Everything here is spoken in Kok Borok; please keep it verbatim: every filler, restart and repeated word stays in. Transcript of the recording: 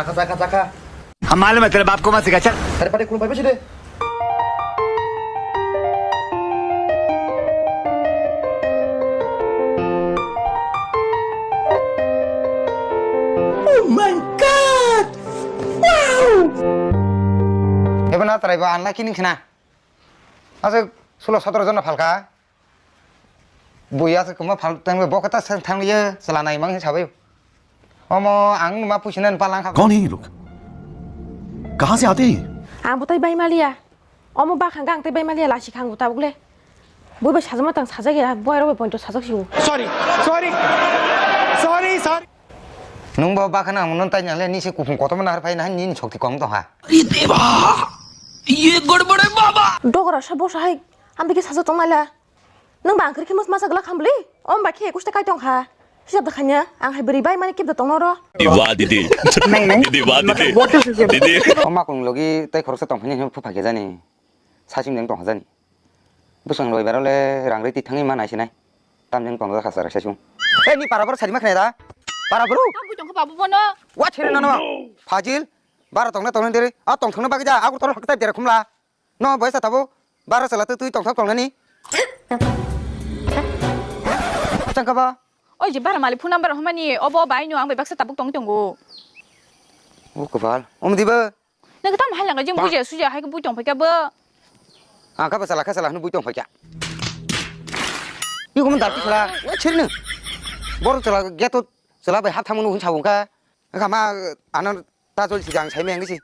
Chakha, chakha, chakha. हम मालूम है तेरे बाप को मत सिखा, चल। Are pare khulum pai besi de. Oh my God! Wow! Ebo na tarai ba ang na kining khna. Ase sulo sotoro jona phalka. Buya se kuma phal tang bo kata sang thang ye sala nai mang sabai. Omo ang ma pusi nan palang kha. कौन है ये लोग? कहाँ से आते हैं ये? Ang butai bai maliya. Omo bakhang gang tei bai maliya lasi khang buta bugle. Bui bai sajama tang sajak ya, boi rok bai pointo sajak siu. Sorry, sorry, sorry, sorry. Nung bo bakhana ang non tai nang le ni se kuphung kotor ma nahar phai na ni ni sokti kong tong ha. अरे देवा, ये गड़बड़ है बाबा। Dogora sa bosa hai, ambi ke sajak tong mala. Nung ba ang khe mos masa glak khambli? Om ba khe kuste kai tong kha. Hisab da khanya, ang hai beri bai mani kip da tong noro. Didi, wah, didi. Neng, neng. Didi, wah, didi. What is this? Didi. Oma kung logi tai khoroksa tong phani phu phage jani. Sachim jeng tong jani. Busang loi baro le rang rei ti thangi ma nai sinai. Tam jeng tong da khasa rak sachung. Eh, ni para baro sari ma khna da. Para bro. Tam bui tong kha babu bono. Wa chiri nano. Fajil. Bara tong na tong na diri. A tong thang na bagi ja. Agur tor hak tai dere khumla. No boy sa tabo. Bara sala tu tui tong thok tong nani. Chang kha ba. Oi je bara mali phone number homani obo bai no ang bai baksa tabuk tong tongo. O kopal. Om diba. Nang tam hai langa jing buja suja hai bui tong phai kha bo. Ang kha ba sala kha sala hnu bui tong phai kha. Iko mon dar sala. Wa chirne. Bor sala geto sala bai hap thamun hun sabung kha. Kha ma anan ta jol si jang sai meng si.